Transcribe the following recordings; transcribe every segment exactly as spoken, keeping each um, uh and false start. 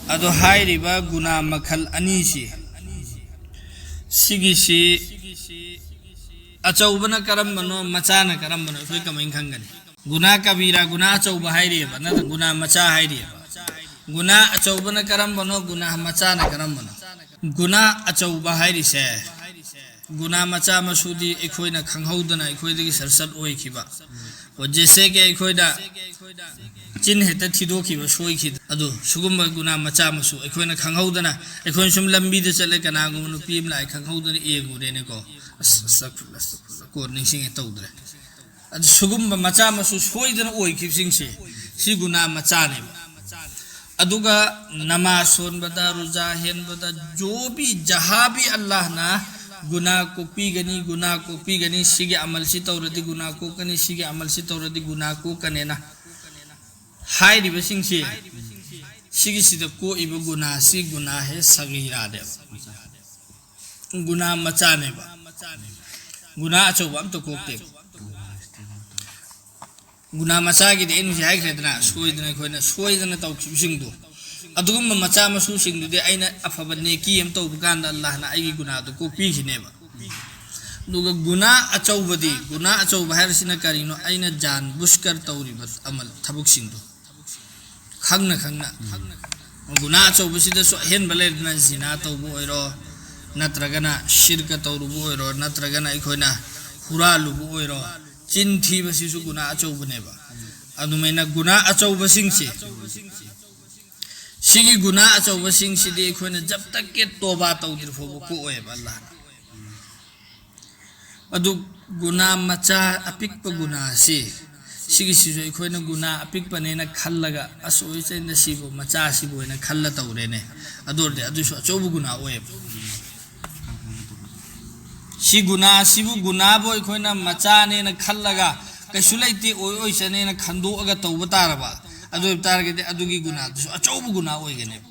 ꯑꯗꯣ ꯍꯥꯏꯔꯤꯕ ꯒꯨꯅꯥ ꯃꯈꯜ ꯑꯅꯤꯁꯤ, ꯁꯤꯒꯤꯁꯤ ꯑꯆꯧꯕꯅ ꯀꯔꯝꯕꯅꯣ, ꯃꯆꯥꯅ ꯀꯔꯝꯕꯅꯣ, ꯑꯩꯈꯣꯏ ꯀꯃꯥꯏꯅ ꯈꯪꯒꯅꯤ? ꯒꯨꯅꯥ ꯀꯕꯤꯔꯥ, ꯒꯨꯅꯥ ꯑꯆꯧꯕ ꯍꯥꯏꯔꯤꯑꯕ, ꯅꯠꯇ꯭ꯔ ꯒꯨꯅꯥ ꯃꯆꯥ ꯍꯥꯏꯔꯤꯑꯕ? ꯒꯨꯅꯥ ꯑꯆꯧꯕꯅ ꯀꯔꯝꯕꯅꯣ, ꯒꯨꯅꯥ ꯃꯆꯥꯅ ꯀꯔꯝꯕꯅꯣ? ꯒꯨꯅꯥ ꯑꯆꯧꯕ ꯍꯥꯏꯔꯤꯁꯦ, ꯒꯨꯅꯥ ꯃꯆꯥ ꯃꯁꯨꯗꯤ ꯑꯩꯈꯣꯏꯅ ꯈꯪꯍꯧꯗꯅ ꯑꯩꯈꯣꯏꯗꯒꯤ ꯁꯔꯁꯠ ꯑꯣꯏꯈꯤꯕ, ꯖꯦꯁꯦ ꯀꯤ ꯑꯩꯈꯣꯏꯗ ꯆꯤꯟ ꯍꯦꯛꯇ ꯊꯤꯗꯣꯛꯈꯤꯕ, ꯁꯣꯏꯈꯤꯕ, ꯑꯗꯨ ꯁꯤꯒꯨꯝꯕ ꯒꯨꯅꯥ ꯃꯆꯥ ꯃꯁꯨ ꯑꯩꯈꯣꯏꯅ ꯈꯪꯍꯧꯗꯅ, ꯑꯩꯈꯣꯏꯅ ꯁꯨꯝ ꯂꯝꯕꯤꯗ ꯆꯠꯂꯦ, ꯀꯅꯥꯒꯨꯝꯕ ꯅꯨꯄꯤ ꯑꯃ ꯂꯥꯛꯑꯦ, ꯈꯪꯍꯧꯗꯅ ꯌꯦꯡꯉꯨꯔꯦꯅꯦꯀꯣ, ꯑꯁ, ꯑꯁ, ꯑꯁ, ꯑꯁ, ꯀꯣꯟ ꯅꯤꯡꯁꯤꯡꯉꯦ, ꯇꯧꯗ꯭ꯔꯦ꯫ ꯑꯗꯨ ꯁꯤꯒꯨꯝꯕ ꯃꯆꯥ ꯃꯁꯨ ꯁꯣꯏꯗꯅ ꯑꯣꯏꯈꯤꯕꯁꯤꯡꯁꯦ, ꯁꯤ ꯒꯨꯅꯥ ꯃꯆꯥꯅꯦꯕ꯫ ꯑꯗꯨꯒ ꯅꯃꯥꯖ ꯁꯣꯟꯕꯗ, ꯔꯨꯖꯥ ꯍꯦꯟꯕꯗ, ꯖꯣꯕꯤ ꯖꯍꯥꯕꯤ ꯑꯜꯂꯥꯍꯅ ꯒꯨꯅꯥ ꯀꯣꯛꯄꯤꯒꯅꯤ, ꯒꯨꯅꯥ ꯀꯣꯛꯄꯤꯒꯅꯤ, ꯁꯤꯒꯤ ꯑꯃꯜꯁꯤ ꯇꯧꯔꯗꯤ ꯒꯨꯅꯥ ꯀꯣꯛꯀꯅꯤ, ꯁꯤꯒꯤ ꯑꯃꯜꯁꯤ ꯇꯧꯔꯗꯤ ꯒꯨꯅꯥ ꯀꯣꯛꯀꯅꯦꯅ ꯍꯥꯏꯔꯤꯕꯁꯤꯡꯁꯦ, ꯁꯤꯒꯤꯁꯤꯗ ꯀꯣꯛꯏꯕ ꯒꯨꯅꯥꯁꯤ ꯒꯨꯅꯥ ꯍꯦ ꯁꯒꯤꯔꯥꯅꯦꯕ, ꯒꯨꯅꯥ ꯃꯆꯥꯅꯦꯕ, ꯒꯨꯅꯥ ꯑꯆꯧꯕ ꯑꯝꯇ ꯀꯣꯛꯇꯦꯕ꯫ ꯒꯨꯅꯥ ꯃꯆꯥꯒꯤꯗꯤ ꯑꯩꯅ ꯍꯧꯖꯤꯛ ꯍꯥꯏꯈ꯭ꯔꯦꯗꯅ, ꯁꯣꯏꯗꯅ, ꯑꯩꯈꯣꯏꯅ ꯁꯣꯏꯗꯅ ꯇꯧꯈꯤꯕꯁꯤꯡꯗꯣ, ꯑꯗꯨꯒꯨꯝꯕ ꯃꯆꯥ ꯃꯁꯨꯁꯤꯡꯗꯨꯗꯤ ꯑꯩꯅ ꯑꯐꯕ ꯅꯦꯀꯤ ꯑꯃ ꯇꯧꯕ ꯀꯥꯟꯗ ꯑꯜꯂꯥꯍꯅ ꯑꯩꯒꯤ ꯒꯨꯅꯥꯗꯨ ꯀꯣꯛꯄꯤꯈꯤꯅꯦꯕ꯫ ꯑꯗꯨꯒ ꯒꯨꯅꯥ ꯑꯆꯧꯕꯗꯤ, ꯒꯨꯅꯥ ꯑꯆꯧꯕ ꯍꯥꯏꯔꯤꯁꯤꯅ ꯀꯔꯤꯅꯣ? ꯑꯩꯅ ꯖꯥꯟ ꯕꯨꯁꯀꯔ ꯇꯧꯔꯤꯕ ꯑꯃꯜ, ꯊꯕꯛꯁꯤꯡꯗꯣ, ꯈꯪꯅ ꯈꯪꯅ꯫ ꯒꯨꯅꯥ ꯑꯆꯧꯕꯁꯤꯗꯁꯨ ꯑꯍꯦꯟꯕ ꯂꯩꯔꯗꯅ, ꯖꯤꯅꯥ ꯇꯧꯕ ꯑꯣꯏꯔꯣ, ꯅꯠꯇ꯭ꯔꯒꯅ ꯁꯤꯔꯀ ꯇꯧꯔꯨꯕ ꯑꯣꯏꯔꯣ, ꯅꯠꯇ꯭ꯔꯒꯅ ꯑꯩꯈꯣꯏꯅ ꯍꯨꯔꯥꯜꯂꯨꯕ ꯑꯣꯏꯔꯣ, ꯆꯤꯟ ꯊꯤꯕꯁꯤꯁꯨ ꯒꯨꯅꯥ ꯑꯆꯧꯕꯅꯦꯕ꯫ ꯑꯗꯨꯃꯥꯏꯅ ꯒꯨꯅꯥ ꯑꯆꯧꯕꯁꯤꯡꯁꯦ, ꯁꯤꯒꯤ ꯒꯨꯅꯥ ꯑꯆꯧꯕꯁꯤꯡꯁꯤꯗꯤ ꯑꯩꯈꯣꯏꯅ ꯖꯕ ꯇꯛ ꯀꯦ ꯇꯣꯕꯥ ꯇꯧꯗ꯭ꯔꯤ ꯐꯥꯎꯕ ꯀꯣꯛꯑꯣꯏꯕ ꯑꯜꯂꯥꯍꯅ꯫ ꯑꯗꯨ ꯒꯨꯅꯥ ꯃꯆꯥ, ꯑꯄꯤꯛꯄ ꯒꯨꯅꯥꯁꯤ, ꯁꯤꯒꯤꯁꯤꯁꯨ ꯑꯩꯈꯣꯏꯅ ꯒꯨꯅꯥ ꯑꯄꯤꯛꯄꯅꯦꯅ ꯈꯜꯂꯒ, "ꯑꯁ, ꯑꯣꯏ ꯆꯩꯅ ꯁꯤꯕꯨ, ꯃꯆꯥꯁꯤꯕꯨ" ꯍꯥꯏꯅ ꯈꯜꯂ ꯇꯧꯔꯦꯅꯦ꯫ ꯑꯗꯨ ꯑꯣꯏꯔꯗꯤ ꯑꯗꯨꯁꯨ ꯑꯆꯧꯕ ꯒꯨꯅꯥ ꯑꯣꯏꯌꯦꯕ꯫ ꯁꯤ ꯒꯨꯅꯥꯁꯤꯕꯨ, ꯒꯨꯅꯥꯕꯨ ꯑꯩꯈꯣꯏꯅ ꯃꯆꯥꯅꯦꯅ ꯈꯜꯂꯒ, "ꯀꯩꯁꯨ ꯂꯩꯇꯦ, ꯑꯣꯏ ꯑꯣꯏꯁꯅꯦꯅ" ꯈꯟꯗꯣꯛꯑꯒ ꯇꯧꯕ ꯇꯥꯔꯕ, ꯑꯗꯨ ꯑꯣꯏꯕ ꯇꯥꯔꯒꯗꯤ ꯑꯗꯨꯒꯤ ꯒꯨꯅꯥꯗꯨꯁꯨ ꯑꯆꯧꯕ ꯒꯨꯅꯥ ꯑꯣꯏꯒꯅꯦꯕ꯫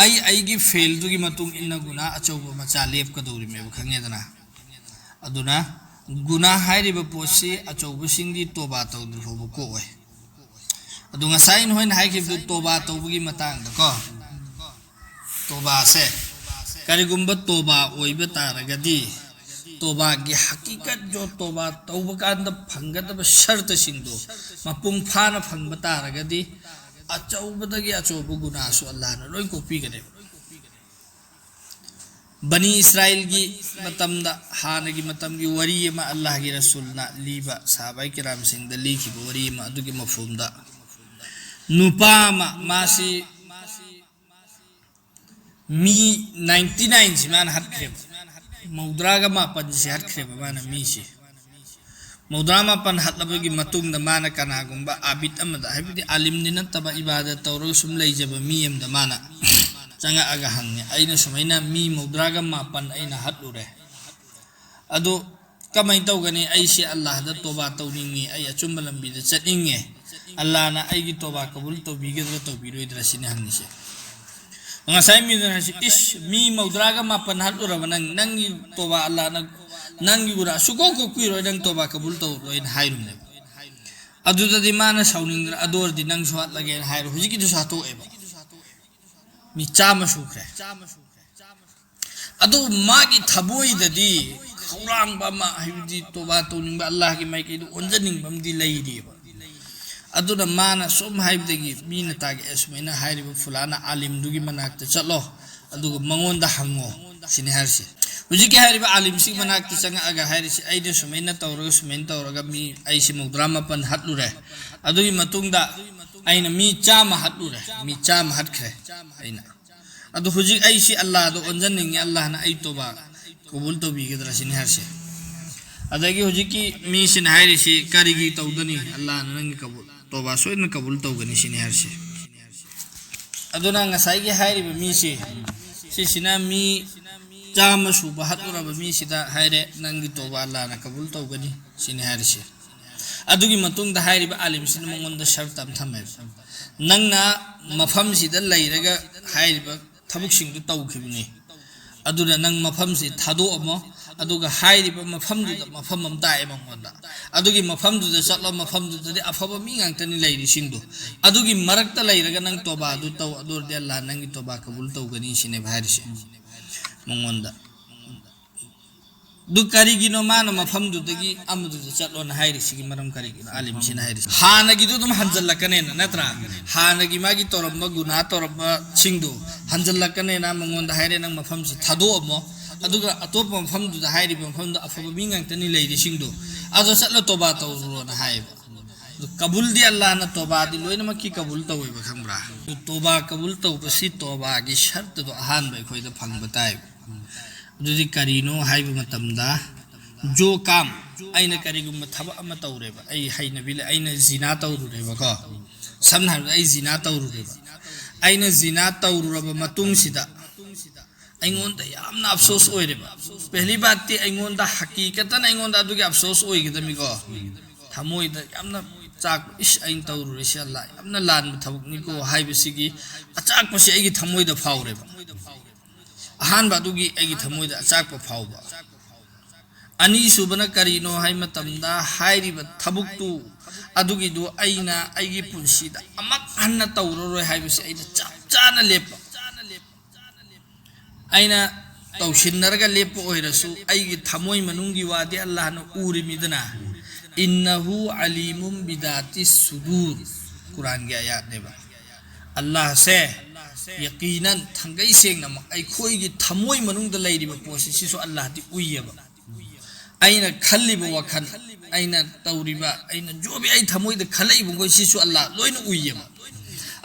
ꯑꯩ ꯑꯩꯒꯤ ꯐꯦꯜꯗꯨꯒꯤ ꯃꯇꯨꯡ ꯏꯟꯅ ꯒꯨꯅꯥ ꯑꯆꯧꯕ ꯃꯆꯥ ꯂꯦꯞꯀꯗꯧꯔꯤꯃꯦꯕ, ꯈꯪꯉꯦꯗꯅ? ꯑꯗꯨꯅ ꯒꯨꯅꯥ ꯍꯥꯏꯔꯤꯕ ꯄꯣꯠꯁꯤ ꯑꯆꯧꯕꯁꯤꯡꯗꯤ ꯇꯣꯕꯥ ꯇꯧꯗ꯭ꯔꯤ ꯐꯥꯎꯕ ꯀꯣꯛꯑꯣꯏ꯫ ꯑꯗꯨ ꯉꯁꯥꯏ ꯅꯈꯣꯏꯅ ꯍꯥꯏꯈꯤꯕꯗꯨ ꯇꯣꯕꯥ ꯇꯧꯕꯒꯤ ꯃꯇꯥꯡꯗꯀꯣ, ꯇꯣꯕꯥꯁꯦ ꯀꯔꯤꯒꯨꯝꯕ ꯇꯣꯕꯥ ꯑꯣꯏꯕ ꯇꯥꯔꯒꯗꯤ, ꯇꯣꯕꯥꯒꯤ ꯍꯀꯤꯀꯠ ꯖꯣ ꯇꯣꯕꯥ ꯇꯧꯕ ꯀꯥꯟꯗ ꯐꯪꯒꯗꯕ ꯁꯔꯇꯁꯤꯡꯗꯣ ꯃꯄꯨꯡ ꯐꯥꯅ ꯐꯪꯕ ꯇꯥꯔꯒꯗꯤ, ꯑꯆꯧꯕꯗꯒꯤ ꯑꯆꯧꯕ ꯒꯨꯅꯥꯁꯨ ꯑꯜꯂꯥꯍꯅ ꯂꯣꯏ ꯀꯣꯛꯄꯤꯒꯅꯦꯕ꯫ ꯕꯅꯤ ꯏꯁꯔꯥꯏꯜꯒꯤ ꯃꯇꯝꯗ, ꯍꯥꯟꯅꯒꯤ ꯃꯇꯝꯒꯤ ꯋꯥꯔꯤ ꯑꯃ ꯑꯜꯂꯥꯍꯒꯤ ꯔꯁꯨꯜꯅ ꯂꯤꯕ, ꯁꯍꯥꯕꯥꯏ ꯀꯤꯔꯥꯝꯁꯤꯡꯗ ꯂꯤꯈꯤꯕ ꯋꯥꯔꯤ ꯑꯃ, ꯑꯗꯨꯒꯤ ꯃꯐꯝꯗ ꯅꯨꯄꯥ ꯑꯃ, ꯃꯥꯁꯤ ꯃꯤ ꯅꯥꯏꯟꯇꯤ ꯅꯥꯏꯟꯁꯤ ꯃꯥꯅ ꯍꯥꯠꯈ꯭ꯔꯦꯕ꯫ ꯃꯧꯗ꯭ꯔꯥꯒ ꯃꯥꯄꯟꯁꯤ ꯍꯥꯠꯈ꯭ꯔꯦꯕ ꯃꯥꯅ ꯃꯤꯁꯤ꯫ ꯃꯧꯗ꯭ꯔꯥ ꯃꯥꯄꯟ ꯍꯥꯠꯂꯕꯒꯤ ꯃꯇꯨꯡꯗ ꯃꯥꯅ ꯀꯅꯥꯒꯨꯝꯕ ꯑꯥꯕꯤꯠ ꯑꯃꯗ, ꯍꯥꯏꯕꯗꯤ ꯑꯥꯂꯤꯝꯗꯤ ꯅꯠꯇꯕ, ꯏꯕꯥꯗ ꯇꯧꯔꯒ ꯁꯨꯝ ꯂꯩꯖꯕ ꯃꯤ ꯑꯃꯗ ꯃꯥꯅ ꯆꯪꯉꯛꯑꯒ ꯍꯪꯉꯦ, "ꯑꯩꯅ ꯁꯨꯃꯥꯏꯅ ꯃꯤ ꯃꯧꯗ꯭ꯔꯥꯒ ꯃꯥꯄꯟ ꯑꯩꯅ ꯍꯥꯠꯂꯨꯔꯦ, ꯑꯗꯨ ꯀꯃꯥꯏꯅ ꯇꯧꯒꯅꯤ? ꯑꯩꯁꯦ ꯑꯜꯂꯥꯍꯗ ꯇꯣꯕꯥ ꯇꯧꯅꯤꯡꯉꯤ, ꯑꯩ ꯑꯆꯨꯝꯕ ꯂꯝꯕꯤꯗ ꯆꯠꯅꯤꯡꯉꯦ, ꯑꯜꯂꯥꯍꯅ ꯑꯩꯒꯤ ꯇꯣꯕꯥ ꯀꯕꯨꯜ ꯇꯧꯕꯤꯒꯗ꯭ꯔꯥ ꯇꯧꯕꯤꯔꯣꯏꯗ꯭ꯔꯥ?" ꯁꯤꯅꯤ ꯍꯪꯉꯤꯁꯦ꯫ ꯉꯁꯥꯏ ꯃꯤꯗꯨꯅ ꯍꯥꯏꯁꯤ, "ꯏꯁ, ꯃꯤ ꯃꯧꯗ꯭ꯔꯥꯒ ꯃꯥꯄꯟ ꯍꯥꯠꯂꯨꯔꯕ ꯅꯪ, ꯅꯪꯒꯤ ꯇꯣꯕꯥ ꯑꯜꯂꯥꯍꯅ, ꯅꯪꯒꯤ ꯒꯨꯅꯥ ꯁꯨꯀꯣꯛ ꯀꯣꯛꯄꯤꯔꯣꯏ, ꯅꯪ ꯇꯣꯕꯥ ꯀꯕꯨꯜ ꯇꯧꯔꯣꯏꯅ" ꯍꯥꯏꯔꯨꯅꯦꯕ꯫ ꯑꯗꯨꯗꯗꯤ ꯃꯥꯅ ꯁꯥꯎꯅꯤꯡꯗꯅ, "ꯑꯗꯨ ꯑꯣꯏꯔꯗꯤ ꯅꯪꯁꯨ ꯍꯥꯠꯂꯒꯦꯅ" ꯍꯥꯏꯔꯣ꯫ ꯍꯧꯖꯤꯛꯀꯤꯗꯨꯁꯨ ꯍꯥꯠꯇꯣꯛꯑꯦꯕ꯫ ꯃꯤ ꯆꯥꯝꯃ ꯁꯨꯈ꯭ꯔꯦ꯫ ꯑꯗꯨ ꯃꯥꯒꯤ ꯊꯃꯣꯏꯗꯗꯤ ꯈꯧꯔꯥꯡꯕ ꯑꯃ, ꯍꯥꯏꯕꯗꯤ ꯇꯣꯕꯥ ꯇꯧꯅꯤꯡꯕ, ꯑꯜꯂꯥꯍꯒꯤ ꯃꯥꯏꯀꯩꯗ ꯑꯣꯟꯖꯅꯤꯡꯕ ꯑꯃꯗꯤ ꯂꯩꯔꯤꯑꯕ꯫ ꯑꯗꯨꯅ ꯃꯥꯅ ꯁꯨꯝ ꯍꯥꯏꯕꯗꯒꯤ ꯃꯤꯅ ꯇꯥꯒꯦ, "ꯑꯦ, ꯁꯨꯃꯥꯏꯅ ꯍꯥꯏꯔꯤꯕ ꯐꯨꯂꯥꯅ ꯑꯥꯂꯤꯝꯗꯨꯒꯤ ꯃꯅꯥꯛꯇ ꯆꯠꯂꯣ, ꯑꯗꯨꯒ ꯃꯉꯣꯟꯗ ꯍꯪꯉꯣ", ꯁꯤꯅꯤ ꯍꯥꯏꯔꯤꯁꯤ꯫ ꯍꯧꯖꯤꯛꯀꯤ ꯍꯥꯏꯔꯤꯕ ꯑꯥꯂꯤꯝꯁꯤꯒꯤ ꯃꯅꯥꯛꯇ ꯆꯪꯉꯛꯑꯒ ꯍꯥꯏꯔꯤꯁꯤ, "ꯑꯩꯅ ꯁꯨꯃꯥꯏꯅ ꯇꯧꯔꯒ, ꯁꯨꯃꯥꯏꯅ ꯇꯧꯔꯒ ꯃꯤ ꯑꯩꯁꯤ ꯃꯧꯗ꯭ꯔꯥ ꯃꯥꯄꯟ ꯍꯥꯠꯂꯨꯔꯦ, ꯑꯗꯨꯒꯤ ꯃꯇꯨꯡꯗ ꯑꯩꯅ ꯃꯤ ꯆꯥꯝꯃ ꯍꯥꯠꯂꯨꯔꯦ, ꯃꯤ ꯆꯥꯝꯃ ꯍꯥꯠꯈ꯭ꯔꯦ ꯑꯩꯅ꯫ ꯑꯗꯣ ꯍꯧꯖꯤꯛ ꯑꯩꯁꯤ ꯑꯜꯂꯥꯍꯗ ꯑꯣꯟꯖꯟꯅꯤꯡꯉꯦ, ꯑꯜꯂꯥꯍꯅ ꯑꯩ ꯇꯣꯕꯥ ꯀꯕꯨꯜ ꯇꯧꯕꯤꯒꯗ꯭ꯔꯥ?" ꯁꯤꯅꯤ ꯍꯥꯏꯔꯤꯁꯦ꯫ ꯑꯗꯒꯤ ꯍꯧꯖꯤꯛꯀꯤ ꯃꯤꯁꯤꯅ ꯍꯥꯏꯔꯤꯁꯤ, "ꯀꯔꯤꯒꯤ ꯇꯧꯗꯅꯤ? ꯑꯜꯂꯥꯍꯅ ꯅꯪꯒꯤ ꯀꯕꯨꯜ, ꯇꯣꯕꯥ ꯁꯣꯏꯗꯅ ꯀꯕꯨꯜ ꯇꯧꯒꯅꯤ", ꯁꯤꯅꯤ ꯍꯥꯏꯔꯤꯁꯦ꯫ ꯑꯗꯨꯅ ꯉꯁꯥꯏꯒꯤ ꯍꯥꯏꯔꯤꯕ ꯃꯤꯁꯦ, ꯁꯤꯁꯤꯅ ꯃꯤ ꯆꯥꯝꯃ ꯁꯨꯕ ꯍꯥꯠꯂꯨꯔꯕ ꯃꯤꯁꯤꯗ ꯍꯥꯏꯔꯦ, "ꯅꯪꯒꯤ ꯇꯣꯕꯥ ꯑꯜꯂꯥꯍꯅ ꯀꯕꯨꯜ ꯇꯧꯒꯅꯤ", ꯁꯤꯅꯤ ꯍꯥꯏꯔꯤꯁꯦ꯫ ꯑꯗꯨꯒꯤ ꯃꯇꯨꯡꯗ ꯍꯥꯏꯔꯤꯕ ꯑꯥꯂꯤꯝꯁꯤꯅ ꯃꯉꯣꯟꯗ ꯁꯔꯇ ꯑꯃ ꯊꯝꯃꯦꯕ, "ꯅꯪꯅ ꯃꯐꯝꯁꯤꯗ ꯂꯩꯔꯒ ꯍꯥꯏꯔꯤꯕ ꯊꯕꯛꯁꯤꯡꯗꯨ ꯇꯧꯈꯤꯕꯅꯤ, ꯑꯗꯨꯅ ꯅꯪ ꯃꯐꯝꯁꯤ ꯊꯥꯗꯣꯛꯑꯝꯃꯣ, ꯑꯗꯨꯒ ꯍꯥꯏꯔꯤꯕ ꯃꯐꯝꯗꯨꯗ ꯃꯐꯝ ꯑꯃ ꯇꯥꯛꯑꯦ ꯃꯉꯣꯟꯗ꯫ ꯑꯗꯨꯒꯤ ꯃꯐꯝꯗꯨꯗ ꯆꯠꯂꯣ, ꯃꯐꯝꯗꯨꯗꯗꯤ ꯑꯐꯕ ꯃꯤ ꯉꯥꯛꯇꯅꯤ ꯂꯩꯔꯤꯁꯤꯡꯗꯣ꯫ ꯑꯗꯨꯒꯤ ꯃꯔꯛꯇ ꯂꯩꯔꯒ ꯅꯪ ꯇꯣꯕꯥꯗꯨ ꯇꯧ, ꯑꯗꯨ ꯑꯣꯏꯔꯗꯤ ꯑꯜꯂꯥꯍ ꯅꯪꯒꯤ ꯇꯣꯕꯥ ꯀꯕꯨꯜ ꯇꯧꯒꯅꯤ ꯁꯤꯅꯦꯕ ꯍꯥꯏꯔꯤꯁꯦ ꯃꯉꯣꯟꯗ꯫ ꯑꯗꯨ ꯀꯔꯤꯒꯤꯅꯣ ꯃꯥꯅ ꯃꯐꯝꯗꯨꯗꯒꯤ ꯑꯃꯗꯨꯗ ꯆꯠꯂꯣꯅ ꯍꯥꯏꯔꯤꯁꯤꯒꯤ ꯃꯔꯝ ꯀꯔꯤꯒꯤꯅꯣ ꯑꯥꯂꯤꯝꯁꯤꯅ ꯍꯥꯏꯔꯤꯁꯤ? ꯍꯥꯟꯅꯒꯤꯗꯨ ꯑꯗꯨꯝ ꯍꯟꯖꯜꯂꯛꯀꯅꯦꯅ, ꯅꯠꯇ꯭ꯔꯥ? ꯍꯥꯟꯅꯒꯤ ꯃꯥꯒꯤ ꯇꯧꯔꯝꯕ ꯒꯨꯅꯥ ꯇꯧꯔꯝꯕꯁꯤꯡꯗꯣ ꯍꯟꯖꯜꯂꯛꯀꯅꯦꯅ ꯃꯉꯣꯟꯗ ꯍꯥꯏꯔꯦ, ꯅꯪ ꯃꯐꯝꯁꯤ ꯊꯥꯗꯣꯛꯑꯝꯃꯣ, ꯑꯗꯨꯒ ꯑꯇꯣꯞꯄ ꯃꯐꯝꯗꯨꯗ, ꯍꯥꯏꯔꯤꯕ ꯃꯐꯝꯗ ꯑꯐꯕ ꯃꯤ ꯉꯥꯛꯇꯅꯤ ꯂꯩꯔꯤꯁꯤꯡꯗꯣ, ꯑꯗꯣ ꯆꯠꯂ ꯇꯣꯕꯥ ꯇꯧꯔꯨꯔꯣꯅ ꯍꯥꯏꯌꯦꯕ꯫ ꯑꯗꯨ ꯀꯕꯨꯜꯗꯤ ꯑꯜꯂꯥꯍꯅ ꯇꯣꯕꯥꯗꯤ ꯂꯣꯏꯅꯃꯛꯀꯤ ꯀꯕꯨꯜ ꯇꯧꯋꯦꯕ, ꯈꯪꯕ꯭ꯔꯥ? ꯑꯗꯨ ꯇꯣꯕꯥ ꯀꯕꯨꯜ ꯇꯧꯕꯁꯤ ꯇꯣꯕꯥꯒꯤ ꯁꯔꯇꯗꯣ ꯑꯍꯥꯟꯕ ꯑꯩꯈꯣꯏꯗ ꯐꯪꯕ ꯇꯥꯏꯕ꯫ ꯑꯗꯨꯗꯤ ꯀꯔꯤꯅꯣ ꯍꯥꯏꯕ ꯃꯇꯝꯗ, ꯖꯣ ꯀꯥꯝ, ꯑꯩꯅ ꯀꯔꯤꯒꯨꯝꯕ ꯊꯕꯛ ꯑꯃ ꯇꯧꯔꯦꯕ, ꯑꯩ ꯍꯩꯅꯕꯤ ꯂꯩ, ꯑꯩꯅ ꯖꯤꯅꯥ ꯇꯧꯔꯨꯔꯦꯕꯀꯣ꯫ ꯁꯝꯅ ꯍꯥꯏꯔꯕꯗ, ꯑꯩ ꯖꯤꯅꯥ ꯇꯧꯔꯨꯔꯦꯕ꯫ ꯑꯩꯅ ꯖꯤꯅꯥ ꯇꯧꯔꯨꯔꯕ ꯃꯇꯨꯡꯁꯤꯗ ꯑꯩꯉꯣꯟꯗ ꯌꯥꯝꯅ ꯑꯐꯁꯣꯁ ꯑꯣꯏꯔꯦꯕ꯫ ꯄꯦꯍꯂꯤ ꯕꯥꯠꯇꯤ ꯑꯩꯉꯣꯟꯗ, ꯍꯀꯤꯀꯇꯅ ꯑꯩꯉꯣꯟꯗ ꯑꯗꯨꯒꯤ ꯑꯐꯁꯣꯁ ꯑꯣꯏꯒꯗꯕꯅꯤꯀꯣ꯫ ꯊꯃꯣꯏꯗ ꯌꯥꯝꯅ ꯆꯥꯛꯄ, "ꯏꯁ, ꯑꯩꯅ ꯇꯧꯔꯨꯔꯤꯁꯦ ꯑꯜꯂꯥ, ꯌꯥꯝꯅ ꯂꯥꯟꯕ ꯊꯕꯛꯅꯤꯀꯣ" ꯍꯥꯏꯕꯁꯤꯒꯤ ꯑꯆꯥꯛꯄꯁꯦ ꯑꯩꯒꯤ ꯊꯃꯣꯏꯗ ꯐꯥꯎꯔꯦꯕ꯫ ꯑꯍꯥꯟꯕ ꯑꯗꯨꯒꯤ ꯑꯩꯒꯤ ꯊꯃꯣꯏꯗ ꯑꯆꯥꯛꯄ ꯐꯥꯎꯕ꯫ ꯑꯅꯤꯁꯨꯕꯅ ꯀꯔꯤꯅꯣ ꯍꯥꯏ ꯃꯇꯝꯗ, ꯍꯥꯏꯔꯤꯕ ꯊꯕꯛꯇꯨ ꯑꯗꯨꯒꯤꯗꯨ ꯑꯩꯅ ꯑꯩꯒꯤ ꯄꯨꯟꯁꯤꯗ ꯑꯃꯨꯛ ꯍꯟꯅ ꯇꯧꯔꯔꯣꯏ ꯍꯥꯏꯕꯁꯤ ꯑꯩꯅ ꯆꯞ ꯆꯥꯅ ꯂꯦꯞꯄ꯫ ꯑꯩꯅ ꯇꯧꯁꯤꯟꯅꯔꯒ ꯂꯦꯞꯄ ꯑꯣꯏꯔꯁꯨ, ꯑꯩꯒꯤ ꯊꯃꯣꯏ ꯃꯅꯨꯡꯒꯤ ꯋꯥꯗꯤ ꯑꯜꯂꯥꯍꯅ ꯎꯔꯤꯃꯤꯗꯅ꯫ "ꯏꯟꯅꯍꯨ ꯑꯂꯤꯃꯨꯝ ꯕꯤꯗꯥꯇꯤ ꯁꯨꯗꯨꯔ", ꯀꯨꯔꯥꯟꯒꯤ ꯑꯌꯥꯠꯅꯦꯕ꯫ ꯑꯜꯂꯥꯍꯁꯦ ꯌꯀꯤꯅꯟ, ꯊꯥꯡꯒꯩ ꯁꯦꯡꯅꯃꯛ ꯑꯩꯈꯣꯏꯒꯤ ꯊꯃꯣꯏ ꯃꯅꯨꯡꯗ ꯂꯩꯔꯤꯕ ꯄꯣꯠꯁꯤ, ꯁꯤꯁꯨ ꯑꯜꯂꯥꯍꯗꯤ ꯎꯏꯌꯦꯕ꯫ ꯑꯩꯅ ꯈꯜꯂꯤꯕ ꯋꯥꯈꯜ, ꯑꯩꯅ ꯇꯧꯔꯤꯕ, ꯑꯩꯅ ꯖꯣꯕꯤ ꯑꯩ ꯊꯃꯣꯏꯗ ꯈꯜꯂꯛꯏꯕ ꯃꯈꯣꯏ, ꯁꯤꯁꯨ ꯑꯜꯂꯥꯍ ꯂꯣꯏꯅ ꯎꯏꯌꯦꯕ꯫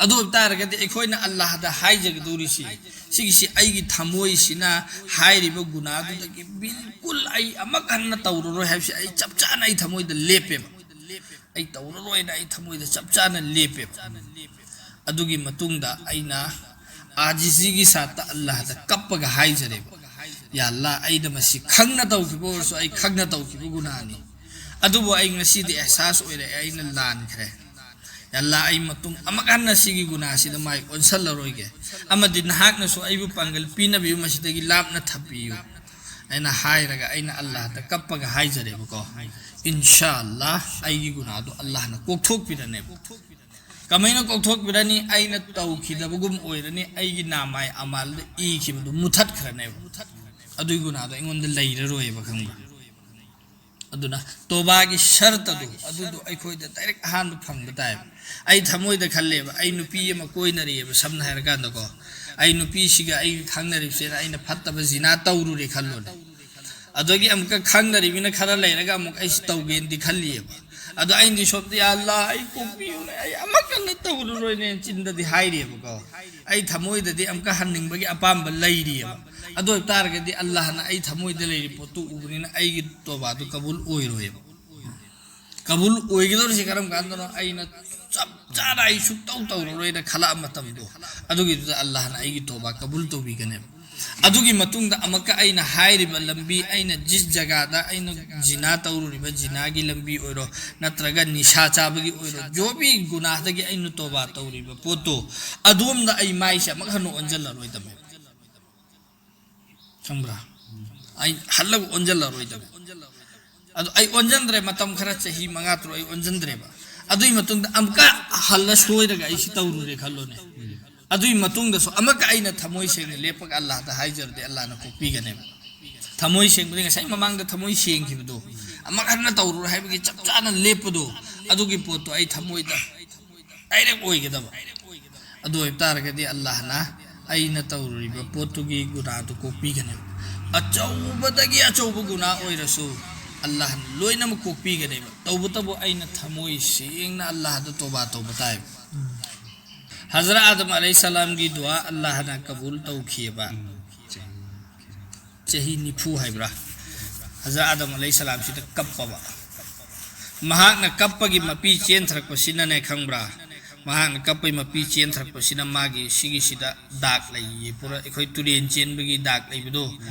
ꯑꯗꯨ ꯑꯣꯏꯕ ꯇꯥꯔꯒꯗꯤ ꯑꯩꯈꯣꯏꯅ ꯑꯜꯂꯥꯍꯗ ꯍꯥꯏꯖꯒꯗꯧꯔꯤꯁꯤ, ꯁꯤꯒꯤꯁꯤ ꯑꯩꯒꯤ ꯊꯃꯣꯏꯁꯤꯅ ꯍꯥꯏꯔꯤꯕ ꯒꯨꯅꯥꯗꯨꯗꯒꯤ ꯕꯤꯜꯀꯨꯜ ꯑꯩ ꯑꯃꯨꯛ ꯍꯟꯅ ꯇꯧꯔꯔꯣꯏ ꯍꯥꯏꯕꯁꯤ ꯑꯩ ꯆꯞ ꯆꯥꯅ ꯑꯩ ꯊꯃꯣꯏꯗ ꯂꯦꯞꯄꯦꯕ꯫ ꯑꯩ ꯇꯧꯔꯔꯣꯏꯅ ꯑꯩ ꯊꯃꯣꯏꯗ ꯆꯞ ꯆꯥꯅ ꯂꯦꯞꯄꯦꯕ꯫ ꯑꯗꯨꯒꯤ ꯃꯇꯨꯡꯗ ꯑꯩꯅ ꯑꯥꯖꯤꯖꯤꯒꯤ ꯁꯥꯠꯇ ꯑꯜꯂꯥꯍꯗ ꯀꯞꯄꯒ ꯍꯥꯏꯖꯔꯦꯕ, "ꯌꯥ ꯑꯜꯂꯥꯍ, ꯑꯩꯅ ꯃꯁꯤ ꯈꯪꯅ ꯇꯧꯈꯤꯕ ꯑꯣꯏꯔꯁꯨ ꯑꯩ ꯈꯪꯅ ꯇꯧꯈꯤꯕ ꯒꯨꯅꯥꯅꯤ, ꯑꯗꯨꯕꯨ ꯑꯩ ꯉꯁꯤꯗꯤ ꯑꯦꯍꯁꯥꯁ ꯑꯣꯏꯔꯛꯑꯦ, ꯑꯩꯅ ꯂꯥꯟꯈ꯭ꯔꯦ꯫ ꯌꯥ ꯑꯜꯂꯥꯍ, ꯑꯩ ꯃꯇꯨꯡ ꯑꯃꯨꯛ ꯍꯟꯅ ꯁꯤꯒꯤ ꯒꯨꯅꯥꯁꯤꯗ ꯃꯥꯏ ꯑꯣꯟꯁꯜꯂꯔꯣꯏꯒꯦ, ꯑꯃꯗꯤ ꯅꯍꯥꯛꯅꯁꯨ ꯑꯩꯕꯨ ꯄꯥꯡꯒꯜ ꯄꯤꯅꯕꯤꯌꯨ, ꯃꯁꯤꯗꯒꯤ ꯂꯥꯞꯅ ꯊꯝꯕꯤꯌꯨ꯫ ꯑꯩꯅ ꯍꯥꯏꯔꯒ ꯑꯩꯅ ꯑꯜꯂꯥꯍꯗ ꯀꯞꯄꯒ ꯍꯥꯏꯖꯔꯦꯕꯀꯣ, ꯏꯟꯁꯥ ꯑꯜꯂꯥꯍ ꯑꯩꯒꯤ ꯒꯨꯅꯥꯗꯣ ꯑꯜꯂꯥꯍꯅ ꯀꯣꯛꯊꯣꯛꯄꯤꯔꯅꯦꯕ꯫ ꯀꯃꯥꯏꯅ ꯀꯣꯛꯊꯣꯛꯄꯤꯔꯅꯤ? ꯑꯩꯅ ꯇꯧꯈꯤꯗꯕꯒꯨꯝ ꯑꯣꯏꯔꯅꯤ, ꯑꯩꯒꯤ ꯅꯥꯃꯥꯏ ꯑꯃꯥꯜꯗ ꯏꯈꯤꯕꯗꯨ ꯃꯨꯊꯠꯈ꯭ꯔꯅꯦꯕ꯫ ꯑꯗꯨꯒꯤ ꯒꯨꯅꯥꯗꯣ ꯑꯩꯉꯣꯟꯗ ꯂꯩꯔꯔꯣꯏꯕ, ꯈꯪꯕ꯭ꯔꯥ? ꯑꯗꯨꯅ ꯇꯣꯕꯥꯒꯤ ꯁꯔꯇꯗꯨ ꯑꯗꯨꯗꯣ ꯑꯩꯈꯣꯏꯗ ꯗꯥꯏꯔꯦꯛ ꯑꯍꯥꯟꯕ ꯐꯪꯕ ꯇꯥꯏꯕ꯫ ꯑꯩ ꯊꯃꯣꯏꯗ ꯈꯜꯂꯦꯕ, ꯑꯩ ꯅꯨꯄꯤ ꯑꯃ ꯀꯣꯏꯅꯔꯤꯑꯕ, ꯁꯝꯅ ꯍꯥꯏꯔꯀꯥꯟꯗꯀꯣ, ꯑꯩ ꯅꯨꯄꯤꯁꯤꯒ ꯑꯩꯒ ꯈꯪꯅꯔꯤꯕꯁꯤꯅ ꯑꯩꯅ ꯐꯠꯇꯕ ꯖꯤꯅꯥ ꯇꯧꯔꯨꯔꯦ ꯈꯜꯂꯣꯅꯦ꯫ ꯑꯗꯒꯤ ꯑꯃꯨꯛꯀ ꯈꯪꯅꯔꯤꯕꯅ ꯈꯔ ꯂꯩꯔꯒ ꯑꯃꯨꯛ ꯑꯩꯁꯤ ꯇꯧꯒꯦꯅꯗꯤ ꯈꯜꯂꯤꯑꯕ꯫ ꯑꯗꯣ ꯑꯩꯅꯗꯤ ꯁꯣꯝꯗ, "ꯌꯥ ꯑꯜꯂꯥ, ꯑꯩ ꯀꯣꯛꯄꯤꯌꯨꯅꯦ, ꯑꯩ ꯑꯃꯀꯟꯅ ꯇꯧꯔꯔꯣꯏꯅꯦ" ꯆꯤꯟꯗꯗꯤ ꯍꯥꯏꯔꯤꯑꯕꯀꯣ, ꯑꯩ ꯊꯃꯣꯏꯗꯗꯤ ꯑꯃꯨꯛꯀ ꯍꯟꯅꯤꯡꯕꯒꯤ ꯑꯄꯥꯝꯕ ꯂꯩꯔꯤꯑꯕ꯫ ꯑꯗꯨ ꯑꯣꯏꯕ ꯇꯥꯔꯒꯗꯤ ꯑꯜꯂꯥꯍꯅ ꯑꯩ ꯊꯃꯣꯏꯗ ꯂꯩꯔꯤ ꯄꯣꯠꯇꯨ ꯎꯕꯅꯤꯅ ꯑꯩꯒꯤ ꯇꯣꯕꯥꯗꯨ ꯀꯕꯨꯜ ꯑꯣꯏꯔꯣꯏꯕ꯫ ꯀꯕꯨꯜ ꯑꯣꯏꯒꯗꯧꯔꯤꯁꯦ ꯀꯔꯝ ꯀꯥꯟꯗꯅꯣ? ꯑꯩꯅ ꯆꯞ ꯆꯥꯅ ꯑꯩ ꯁꯨꯛꯇꯧ ꯇꯧꯔꯔꯣꯏꯅ ꯈꯜꯂꯛꯑ ꯃꯇꯝꯗꯣ, ꯑꯗꯨꯒꯤꯗꯨꯗ ꯑꯜꯂꯥꯍꯅ ꯑꯩꯒꯤ ꯇꯣꯕꯥ ꯀꯕꯨꯜ ꯇꯧꯕꯤꯒꯅꯦꯕ꯫ ꯑꯗꯨꯒꯤ ꯃꯇꯨꯡꯗ ꯑꯃꯨꯛꯀ ꯑꯩꯅ ꯍꯥꯏꯔꯤꯕ ꯂꯝꯕꯤ, ꯑꯩꯅ ꯖꯤꯁ ꯖꯒꯥꯗ ꯑꯩꯅ ꯖꯤꯅꯥ ꯇꯧꯔꯨꯔꯤꯕ ꯖꯤꯅꯥꯒꯤ ꯂꯝꯕꯤ ꯑꯣꯏꯔꯣ, ꯅꯠꯇ꯭ꯔꯒ ꯅꯤꯁꯥ ꯆꯥꯕꯒꯤ ꯑꯣꯏꯔꯣ, ꯖꯣꯕꯤ ꯒꯨꯅꯥꯗꯒꯤ ꯑꯩꯅ ꯇꯣꯕꯥ ꯇꯧꯔꯤꯕ ꯄꯣꯠꯇꯣ, ꯑꯗꯣꯝꯗ ꯑꯩ ꯃꯥꯏꯁꯦ ꯑꯃꯨꯛ ꯍꯟꯅ ꯑꯣꯟꯁꯤꯜꯂꯔꯣꯏꯗꯕꯅꯦꯕ꯫ ꯈꯪꯕ꯭ꯔꯥ? ꯑꯩ ꯍꯜꯂꯒ ꯑꯣꯟꯁꯤꯜꯂꯔꯣꯏꯗꯕ꯫ ꯑꯗꯣ ꯑꯩ ꯑꯣꯟꯁꯤꯟꯗ꯭ꯔꯦ, ꯃꯇꯝ ꯈꯔ, ꯆꯍꯤ ꯃꯉꯥ ꯇꯔꯨꯛ ꯑꯩ ꯑꯣꯟꯁꯤꯟꯗ꯭ꯔꯦꯕ꯫ ꯑꯗꯨꯒꯤ ꯃꯇꯨꯡꯗ ꯑꯃꯨꯛꯀ ꯍꯜꯂ ꯁꯣꯏꯔꯒ ꯑꯩ ꯁꯤ ꯇꯧꯔꯨꯔꯦ ꯈꯜꯂꯣꯅꯦ꯫ ꯑꯗꯨꯒꯤ ꯃꯇꯨꯡꯗꯁꯨ ꯑꯃꯨꯛꯀ ꯑꯩꯅ ꯊꯃꯣꯏ ꯁꯦꯡꯅ ꯂꯦꯞꯄꯒ ꯑꯜꯂꯥꯍꯗ ꯍꯥꯏꯖꯔꯗꯤ ꯑꯜꯂꯥꯍꯅ ꯀꯣꯛꯄꯤꯒꯅꯦꯕ꯫ ꯊꯃꯣꯏ ꯁꯦꯡꯕꯗꯤ ꯉꯁꯥꯏ ꯃꯃꯥꯡꯗ ꯊꯃꯣꯏ ꯁꯦꯡꯈꯤꯕꯗꯣ, ꯑꯃꯨꯛ ꯍꯟꯅ ꯇꯧꯔꯨꯔꯣꯏ ꯍꯥꯏꯕꯒꯤ ꯆꯞ ꯆꯥꯅ ꯂꯦꯞꯄꯗꯣ, ꯑꯗꯨꯒꯤ ꯄꯣꯠꯇꯣ ꯑꯩ ꯊꯃꯣꯏꯗ ꯗꯥꯏꯔꯦꯛ ꯑꯣꯏꯒꯗꯕ꯫ ꯑꯗꯨ ꯑꯣꯏꯕ ꯇꯥꯔꯒꯗꯤ ꯑꯜꯂꯥꯍꯅ ꯑꯩꯅ ꯇꯧꯔꯨꯔꯤꯕ ꯄꯣꯠꯇꯨꯒꯤ ꯒꯨꯅꯥꯗꯨ ꯀꯣꯛꯄꯤꯒꯅꯦꯕ꯫ ꯑꯆꯧꯕꯗꯒꯤ ꯑꯆꯧꯕ ꯒꯨꯅꯥ ꯑꯣꯏꯔꯁꯨ ꯑꯜꯂꯥꯍꯅ ꯂꯣꯏꯅꯃꯛ ꯀꯣꯛꯄꯤꯒꯅꯦꯕ, ꯇꯧꯕꯇꯕꯨ ꯑꯩꯅ ꯊꯃꯣꯏ ꯁꯦꯡꯅ ꯑꯜꯂꯥꯍꯗ ꯇꯣꯕꯥ ꯇꯧꯕ ꯇꯥꯏꯕ꯫ ꯍꯖꯔꯠ ꯑꯥꯗꯝ ꯑꯂꯩꯍꯤꯁꯁꯂꯥꯝꯒꯤ ꯗꯨꯋꯥ ꯑꯜꯂꯥꯍꯅ ꯀꯕꯨꯜ ꯇꯧꯈꯤꯑꯕ꯫ ꯆꯍꯤ ꯅꯤꯐꯨ ꯍꯥꯏꯕ꯭ꯔꯥ, ꯍꯖꯔꯠ ꯑꯥꯗꯝ ꯑꯂꯩꯍꯤꯁꯁꯂꯥꯝꯁꯤꯗ ꯀꯞꯄꯕ꯫ ꯃꯍꯥꯛꯅ ꯀꯞꯄꯒꯤ ꯃꯄꯤ ꯆꯦꯟꯊꯔꯛꯄꯁꯤꯅꯅꯦ, ꯈꯪꯕ꯭ꯔꯥ? ꯃꯍꯥꯛꯅ ꯀꯞꯄꯒꯤ ꯃꯄꯤ ꯆꯦꯟꯊꯔꯛꯄꯁꯤꯅ ꯃꯥꯒꯤ ꯁꯤꯒꯤꯁꯤꯗ ꯗꯥꯛ ꯂꯩꯌꯦ, ꯄꯨꯔꯥ ꯑꯩꯈꯣꯏ ꯇꯨꯔꯦꯟ ꯆꯦꯟꯕꯒꯤ ꯗꯥꯛ ꯂꯩꯕꯗꯣ,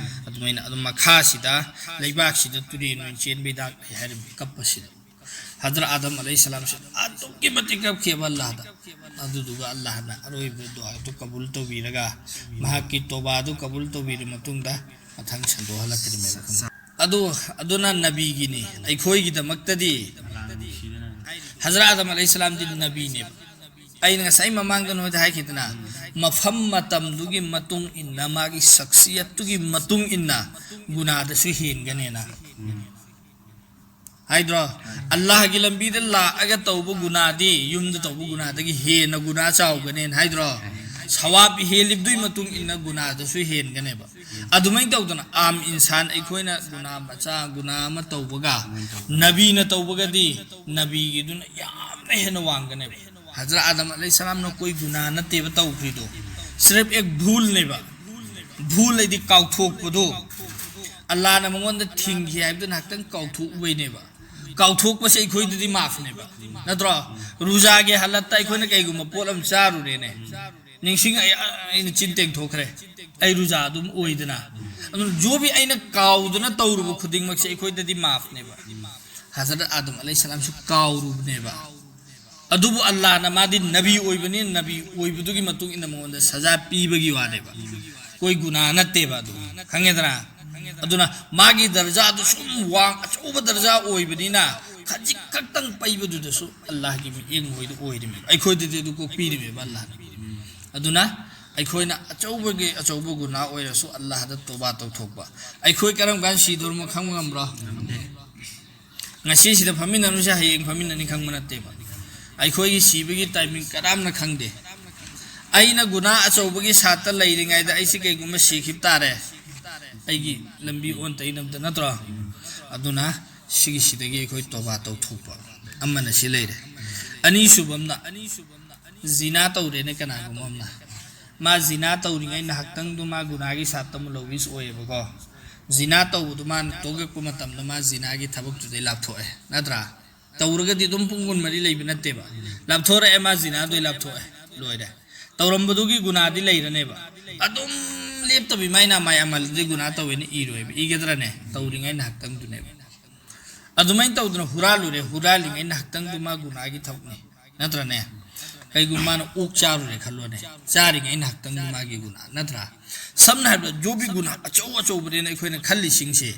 ꯑꯗꯨꯃꯥꯏꯅ꯫ ꯑꯗꯨꯝ ꯃꯈꯥꯁꯤꯗ ꯂꯩꯕꯥꯛꯁꯤꯗ ꯇꯨꯔꯦꯟ ꯑꯣꯏꯅ ꯆꯦꯟꯕꯒꯤ ꯗꯥꯛ ꯂꯩ ꯍꯥꯏꯔꯤꯕ ꯀꯞꯄꯁꯤꯗ꯫ ꯍꯖꯔꯠ ꯑꯥꯗꯝ ꯑꯂꯩꯍꯤꯁꯁꯂꯥꯝꯁꯤ ꯑꯗꯨꯛꯀꯤ ꯃꯇꯤꯛ ꯀꯞꯈꯤꯕ ꯑꯜꯂꯥꯍꯗ꯫ ꯑꯗꯨꯗꯨꯒ ꯑꯜꯂꯥꯍꯅ ꯑꯔꯣꯏꯕ ꯗꯨꯋꯥꯗꯨ ꯀꯕꯨꯜ ꯇꯧꯕꯤꯔꯒ, ꯃꯍꯥꯛꯀꯤ ꯇꯣꯕꯥꯗꯨ ꯀꯕꯨꯜ ꯇꯧꯕꯤꯔ ꯃꯇꯨꯡꯗ, ꯃꯊꯪ ꯁꯟꯗꯣꯛꯍꯜꯂꯛꯇ꯭ꯔꯤꯃꯦꯕ꯫ ꯑꯗꯨ, ꯑꯗꯨꯅ ꯅꯕꯤꯒꯤꯅꯤ꯫ ꯑꯩꯈꯣꯏꯒꯤꯗꯃꯛꯇꯗꯤ ꯍꯖꯔꯠ ꯑꯥꯗꯝ ꯑꯂꯩꯍꯤꯁꯁꯂꯥꯝꯗꯤ ꯅꯕꯤꯅꯦꯕ꯫ ꯑꯩꯅ ꯉꯁꯥꯏ ꯃꯃꯥꯡꯗ ꯅꯣꯏꯗ ꯍꯥꯏꯈꯤꯗꯅ, ꯃꯐꯝ ꯃꯇꯝꯗꯨꯒꯤ ꯃꯇꯨꯡ ꯏꯟꯅ, ꯃꯥꯒꯤ ꯁꯛꯁꯤꯌꯠꯇꯨꯒꯤ ꯃꯇꯨꯡ ꯏꯟꯅ ꯒꯨꯅꯥꯗꯁꯨ ꯍꯦꯟꯒꯅꯦꯅ꯫ ꯍꯥꯏꯗ꯭ꯔꯣ? ꯑꯜꯂꯥꯍꯒꯤ ꯂꯝꯕꯤꯗ ꯂꯥꯛꯑꯒ ꯇꯧꯕ ꯒꯨꯅꯥꯗꯤ ꯌꯨꯝꯗ ꯇꯧꯕ ꯒꯨꯅꯥꯗꯒꯤ ꯍꯦꯟꯅ ꯒꯨꯅꯥ ꯆꯥꯎꯒꯅꯦꯅ ꯍꯥꯏꯗ꯭ꯔꯣ? ꯁꯋꯥꯕ ꯍꯦꯜꯂꯤꯕꯗꯨꯒꯤ ꯃꯇꯨꯡ ꯏꯟꯅ ꯒꯨꯅꯥꯗꯁꯨ ꯍꯦꯟꯒꯅꯦꯕ꯫ ꯑꯗꯨꯃꯥꯏꯅ ꯇꯧꯗꯅ ꯑꯥꯝ ꯏꯟꯁꯥꯟ ꯑꯩꯈꯣꯏꯅ ꯒꯨꯅꯥ ꯃꯆꯥ, ꯒꯨꯅꯥ ꯑꯃ ꯇꯧꯕꯒ ꯅꯕꯤꯅ ꯇꯧꯕꯒꯗꯤ ꯅꯕꯤꯒꯤꯗꯨꯅ ꯌꯥꯝꯅ ꯍꯦꯟꯅ ꯋꯥꯡꯒꯅꯦꯕ꯫ ꯍꯖꯔꯠ ꯑꯥꯗꯝ ꯑꯂꯩꯍꯤꯁꯁꯂꯥꯝꯅ ꯀꯣꯏ ꯒꯨꯅꯥ ꯅꯠꯇꯦꯕ ꯇꯧꯈ꯭ꯔꯤꯗꯣ, ꯁꯤꯔꯞ ꯑꯦꯛ ꯚꯨꯜꯅꯦꯕ꯫ ꯚꯨꯜ ꯍꯥꯏꯗꯤ ꯀꯥꯎꯊꯣꯛꯄꯗꯣ꯫ ꯑꯜꯂꯥꯍꯅ ꯃꯉꯣꯟꯗ ꯊꯤꯡꯈꯤ ꯍꯥꯏꯕꯗꯨ ꯉꯥꯏꯍꯥꯛꯇꯪ ꯀꯥꯎꯊꯣꯛꯎꯕꯩꯅꯦꯕ꯫ ꯀꯥꯎꯊꯣꯛꯄꯁꯦ ꯑꯩꯈꯣꯏꯗꯗꯤ ꯃꯥꯐꯅꯦꯕ, ꯅꯠꯇ꯭ꯔꯣ? ꯔꯨꯖꯥꯒꯤ ꯍꯥꯂꯠꯇ ꯑꯩꯈꯣꯏꯅ ꯀꯩꯒꯨꯝꯕ ꯄꯣꯠ ꯑꯃ ꯆꯥꯔꯨꯔꯦꯅꯦ, ꯅꯤꯡꯁꯤꯡ ꯑꯩ, ꯑꯩꯅ ꯆꯤꯟ ꯇꯦꯡꯊꯣꯛꯈ꯭ꯔꯦ, ꯑꯩ ꯔꯨꯖꯥ ꯑꯗꯨꯝ ꯑꯣꯏꯗꯅ꯫ ꯑꯗꯨꯅ ꯖꯣꯕꯤ ꯑꯩꯅ ꯀꯥꯎꯗꯅ ꯇꯧꯔꯨꯕ ꯈꯨꯗꯤꯡꯃꯛꯁꯦ ꯑꯩꯈꯣꯏꯗꯗꯤ ꯃꯥꯐꯅꯦꯕ꯫ ꯍꯖꯔꯠ ꯑꯥꯗꯝ ꯑꯂꯩꯍꯤꯁꯁꯂꯥꯝꯁꯨ ꯀꯥꯎꯔꯨꯕꯅꯦꯕ꯫ ꯑꯗꯨꯕꯨ ꯑꯜꯂꯥꯍꯅ ꯃꯥꯗꯤ ꯅꯕꯤ ꯑꯣꯏꯕꯅꯤ, ꯅꯕꯤ ꯑꯣꯏꯕꯗꯨꯒꯤ ꯃꯇꯨꯡ ꯏꯟꯅ ꯃꯉꯣꯟꯗ ꯁꯖꯥ ꯄꯤꯕꯒꯤ ꯋꯥꯅꯦꯕ, ꯀꯣꯏ ꯒꯨꯅꯥ ꯅꯠꯇꯦꯕ ꯑꯗꯨ, ꯈꯪꯉꯦꯗꯅ? ꯑꯗꯨꯅ ꯃꯥꯒꯤ ꯗꯔꯖꯥꯗꯨ ꯁꯨꯝ ꯋꯥꯡ, ꯑꯆꯧꯕ ꯗꯔꯖꯥ ꯑꯣꯏꯕꯅꯤꯅ ꯈꯖꯤꯛ ꯈꯛꯇꯪ ꯄꯩꯕꯗꯨꯗꯁꯨ ꯑꯜꯂꯥꯍꯒꯤ ꯃꯤꯠꯌꯦꯡ ꯃꯣꯏꯗ ꯑꯣꯏꯔꯤꯃꯦꯕ, ꯑꯩꯈꯣꯏꯗꯗꯤ ꯑꯗꯨ ꯀꯣꯛꯄꯤꯔꯤꯃꯦꯕ ꯑꯜꯂꯥꯍꯅ꯫ ꯑꯗꯨꯅ ꯑꯩꯈꯣꯏꯅ ꯑꯆꯧꯕꯒꯤ ꯑꯆꯧꯕ ꯒꯨꯅꯥ ꯑꯣꯏꯔꯁꯨ ꯑꯜꯂꯥꯍꯗ ꯇꯣꯕꯥ ꯇꯧꯊꯣꯛꯄ꯫ ꯑꯩꯈꯣꯏ ꯀꯔꯝ ꯀꯥꯟꯗ ꯁꯤꯗꯧꯔꯤꯃꯣ ꯈꯪꯕ ꯉꯝꯕ꯭ꯔꯣ? ꯉꯁꯤꯁꯤꯗ ꯐꯝꯃꯤꯟꯅꯔꯨꯁꯦ, ꯍꯌꯦꯡ ꯐꯝꯃꯤꯟꯅꯅꯤ ꯈꯪꯕ ꯅꯠꯇꯦꯕ꯫ ꯑꯩꯈꯣꯏꯒꯤ ꯁꯤꯕꯒꯤ ꯇꯥꯏꯃꯤꯡ ꯀꯅꯥꯝꯅ ꯈꯪꯗꯦ꯫ ꯑꯩꯅ ꯒꯨꯅꯥ ꯑꯆꯧꯕꯒꯤ ꯁꯥꯠꯇ ꯂꯩꯔꯤꯉꯩꯗ ꯑꯩꯁꯤ ꯀꯩꯒꯨꯝꯕ ꯁꯤꯈꯤꯕ ꯇꯥꯔꯦ, ꯑꯩꯒꯤ ꯂꯝꯕꯤ ꯑꯣꯟ ꯇꯩꯅꯕꯗ, ꯅꯠꯇ꯭ꯔꯣ? ꯑꯗꯨꯅ ꯁꯤꯒꯤꯁꯤꯗꯒꯤ ꯑꯩꯈꯣꯏ ꯇꯣꯕꯥ ꯇꯧꯊꯣꯛꯄ ꯑꯃꯅ ꯁꯤ ꯂꯩꯔꯦ꯫ ꯑꯅꯤꯁꯨꯕ ꯑꯃꯅ, ꯖꯤꯅꯥ ꯇꯧꯔꯦꯅꯦ ꯀꯅꯥꯒꯨꯝꯕ ꯑꯃꯅ꯫ ꯃꯥ ꯖꯤꯅꯥ ꯇꯧꯔꯤꯉꯩ ꯉꯥꯏꯍꯥꯛꯇꯪꯗꯣ ꯃꯥ ꯒꯨꯅꯥꯒꯤ ꯁꯥꯠꯇ ꯑꯃꯨꯛ ꯂꯧꯕꯤꯁꯨ ꯑꯣꯏꯌꯦꯕꯀꯣ꯫ ꯖꯤꯅꯥ ꯇꯧꯕꯗꯣ ꯃꯥꯅ ꯇꯣꯛꯂꯛꯄ ꯃꯇꯝꯗ ꯃꯥ ꯖꯤꯅꯥꯒꯤ ꯊꯕꯛꯇꯨꯗꯩ ꯂꯥꯞꯊꯣꯛꯑꯦ, ꯅꯠꯇ꯭ꯔꯥ? ꯇꯧꯔꯒꯗꯤ ꯑꯗꯨꯝ ꯄꯨꯡ ꯀꯨꯟꯃꯔꯤ ꯂꯩꯕ ꯅꯠꯇꯦꯕ꯫ ꯂꯥꯞꯊꯣꯔꯛꯑꯦ, ꯃꯥ ꯖꯤꯅꯥꯗꯩ ꯂꯥꯞꯊꯣꯛꯑꯦ, ꯂꯣꯏꯔꯦ꯫ ꯇꯧꯔꯝꯕꯗꯨꯒꯤ ꯒꯨꯅꯥꯗꯤ ꯂꯩꯔꯅꯦꯕ꯫ ꯑꯗꯨꯝ ꯂꯦꯞꯇꯕꯤ ꯃꯥꯏ ꯅꯥꯃꯥꯏ ꯑꯃꯜꯗꯨꯗꯤ ꯒꯨꯅꯥ ꯇꯧꯋꯦꯅ ꯏꯔꯣꯏꯕ, ꯏꯒꯗ꯭ꯔꯅꯦ? ꯇꯧꯔꯤꯉꯩ ꯉꯥꯏꯍꯥꯛꯇꯪꯗꯨꯅꯦꯕ꯫ ꯑꯗꯨꯃꯥꯏꯅ ꯇꯧꯗꯅ ꯍꯨꯔꯥꯜꯂꯨꯔꯦ, ꯍꯨꯔꯥꯜꯂꯤꯉꯩ ꯉꯥꯏꯍꯥꯛꯇꯪꯗꯨ ꯃꯥ ꯒꯨꯅꯥꯒꯤ ꯊꯕꯛꯅꯤ, ꯅꯠꯇ꯭ꯔꯅꯦ? ꯀꯩꯒꯨꯝꯕ ꯃꯥꯅ ꯑꯣꯛ ꯆꯥꯔꯨꯔꯦ ꯈꯜꯂꯣꯅꯦ, ꯆꯥꯔꯤꯉꯩ ꯉꯥꯏꯍꯥꯛꯇꯪꯗꯤ ꯃꯥꯒꯤ ꯒꯨꯅꯥ ꯅꯠꯇ꯭ꯔꯥ? ꯁꯝꯅ ꯍꯥꯏꯔꯕꯗ ꯖꯣꯕꯤ ꯒꯨꯅꯥ ꯑꯆꯧ ꯑꯆꯧꯕꯅꯦꯅ ꯑꯩꯈꯣꯏꯅ ꯈꯜꯂꯤꯁꯤꯡꯁꯦ,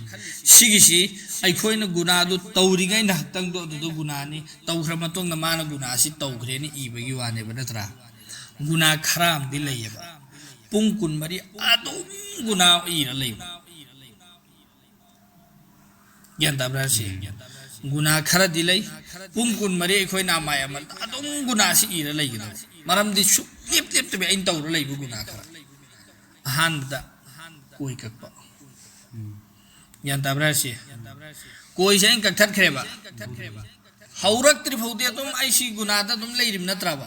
ꯁꯤꯒꯤꯁꯤ ꯑꯩꯈꯣꯏꯅ ꯒꯨꯅꯥꯗꯨ ꯇꯧꯔꯤꯉꯩ ꯉꯥꯏꯍꯥꯛꯇꯪꯗꯣ ꯑꯗꯨꯗ ꯒꯨꯅꯥꯅꯤ, ꯇꯧꯈ꯭ꯔ ꯃꯇꯨꯡꯗ ꯃꯥꯅ ꯒꯨꯅꯥꯁꯤ ꯇꯧꯈ꯭ꯔꯦꯅ ꯏꯕꯒꯤ ꯋꯥꯅꯦꯕ ꯅꯠꯇ꯭ꯔꯥ? ꯒꯨꯅꯥ ꯈꯔ ꯑꯃꯗꯤ ꯂꯩꯌꯦꯕ, ꯄꯨꯡ ꯀꯨꯟꯃꯔꯤ ꯑꯗꯨꯝ ꯒꯨꯅꯥ ꯏꯔ ꯂꯩꯕ꯫ ꯒ꯭ꯌꯥꯟ ꯇꯥꯕ꯭ꯔꯥ ꯁꯤ? ꯎꯝ꯫ ꯒꯨꯅꯥ ꯈꯔꯗꯤ ꯂꯩ꯫ ꯄꯨꯡ ꯀꯨꯟꯃꯔꯤ ꯑꯩꯈꯣꯏꯅ ꯑꯃꯥꯏ ꯑꯃ ꯑꯗꯨꯝ ꯒꯨꯅꯥꯁꯤ ꯏꯔ ꯂꯩꯒꯗꯕ꯫ ꯃꯔꯝꯗꯤ ꯁꯨꯛꯂꯦꯞ ꯂꯦꯞꯇꯕꯤ ꯑꯩꯅ ꯇꯧꯔ ꯂꯩꯕ ꯒꯨꯅꯥ ꯈꯔ꯫ ꯑꯍꯥꯟꯕꯗ ꯀꯣꯏ ꯀꯛꯄ꯫ ꯎꯝ꯫ ꯒ꯭ꯌꯥꯟ ꯇꯥꯕ꯭ꯔꯥ ꯁꯤ? ꯀꯣꯏꯁꯦ ꯑꯩꯅ ꯀꯛꯊꯠꯈ꯭ꯔꯦꯕ꯫ ꯍꯧꯔꯛꯇ꯭ꯔꯤ ꯐꯥꯎꯗꯤ ꯑꯗꯨꯝ ꯑꯩ ꯁꯤ ꯒꯨꯅꯥꯗ ꯑꯗꯨꯝ ꯂꯩꯔꯤꯕ ꯅꯠꯇ꯭ꯔꯕ?